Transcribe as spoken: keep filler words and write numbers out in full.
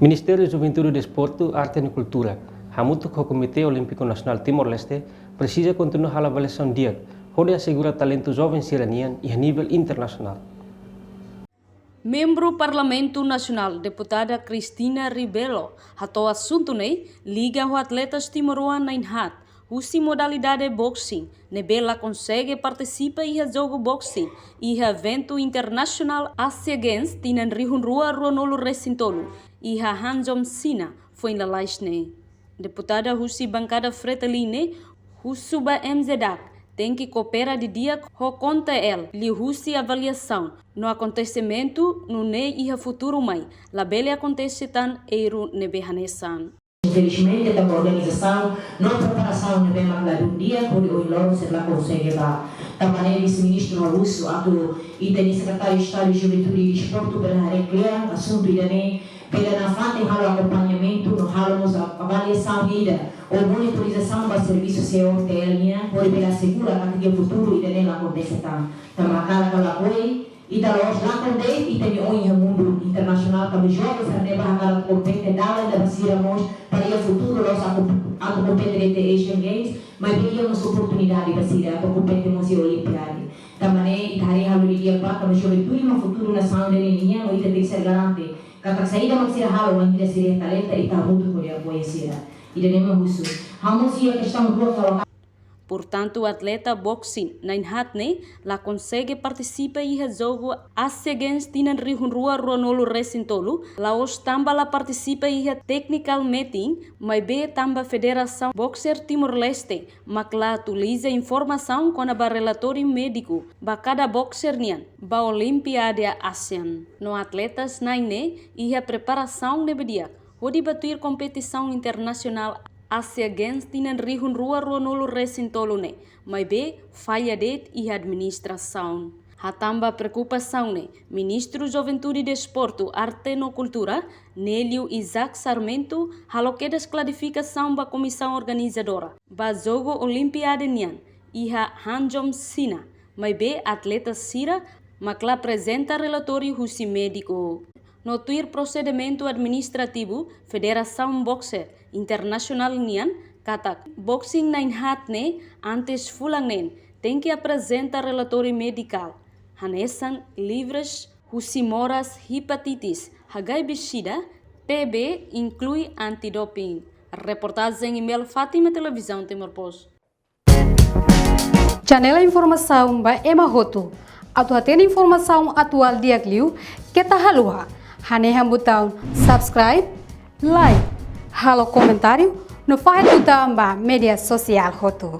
Ministériu Juventude, Desportu, Arte no Kultura, hamutuk ho Komité Olímpiku Nasionál Timor-Leste, presiza kontinua halo avaliasaun di'ak, hodi asegura talentu joven sira-nian iha nivel internasionál. Membru Parlamentu Nasionál, Deputada Cristina Rebelo, hato'o asuntu ne'e liga ho atletas timoroan na'in-haat, husi modalidade boxing, ne'ebé la konsege partisipa iha jogu boxing iha eventu internasionál Asia Games tinan rihun rua ruanulu-resin-tolu, iha Hangzhou, Xina, foin lalais ne'e. Deputada husi bankada Fretilin ne'e husu ba MJDAC tenke koopera didi'ak ho CONTL liuhusi avaliasaun no akontesimentu nune'e iha futuru mai labele akontese tan erru ne'ebé hanesan. Infelizmente, tanba organizasaun no preparasaun ne'ebé mak ladún di'ak, hodi ohin loron sira la konsege bá. Tanba ne'e Vise-Ministru hato'o atu ita-nia Sekretáriu Estadu Juventude i Desportu bele haree kle'an asuntu ida-ne'e, bele nafatin halo akompañamentu no halo mós avaliasaun ida ou monitorizasaun ba servisu CONTL nian, hodi bele asegura katak iha futuru ida-ne'e la akontese tan. Tanba karik ka lakohi, ita la'ós lakon de'it ita-nia oin iha mundu internasionál, tanba joven sira ne'ebé hakarak kompete dala ida ba sira mós, para iha futuru la'ós atu, atu kompete de'it Asian Games, maibé iha mós oportunidade ba sira atu kompete mós iha Olimpiade. Tanba ne'e ita haree halo didi'ak ba, tanba joven tuir mak futuru nasaun ida-ne'e nian, no ita tenke ser garante katak saida mak sira halo, wainhira sira iha talenta, ita hamutuk hodi apoia sira. Ida-ne'e mak husu. Ha'u mós iha kestaun rua ka Portantu, atleta boxing na'in-haat ne'e la konsege partisipa iha jogu Asia Games tinan rihun rua ruanulu-resin-tolu, la'ós tanba la partisipa iha technical meeting, maibé tanba Federasaun Boxer Timor-Leste mak la atualiza informasaun kona-ba relatóriu médiku ba kada boxer nian ba Olimpiade Asia. No atletas na'in ne'e iha preparasaun ne'ebé di'ak hodi bá tuir kompetisaun internasionál Asia Games tinan rihun rua ruanulu-resin-tolu ne'e, maibé falla de'it iha administrasaun. Hatán ba preokupasaun ne'e, Ministru Juventude, Desportu, Arte no Kultura, Nélio Isaac Sarmento, halo kedas klarifikasaun ba komisaun organizadora ba Jogu Olimpiade nian iha Hangzhou, Xina, maibé atleta sira mak la aprezenta relatóriu husi médiku. No tuir prosedimentu administrativu Federasaun Boxer Internasionál nian katak boxing na'in-haat ne'e antes fulan neen tenke aprezenta relatóriu medikál, hanesan livres husi moras, hepatitis, H I V, sida, T B, inklui antidoping. Reportajen Imel Fátima, Televizaun Timor Post. Janela informasaun ba ema hotu. Atu hatene informasaun atuál di'ak liu, keta haluha hanehan butaun subscribe, like, halo komentáriu, no fahe tutan ba média sosiál hotu.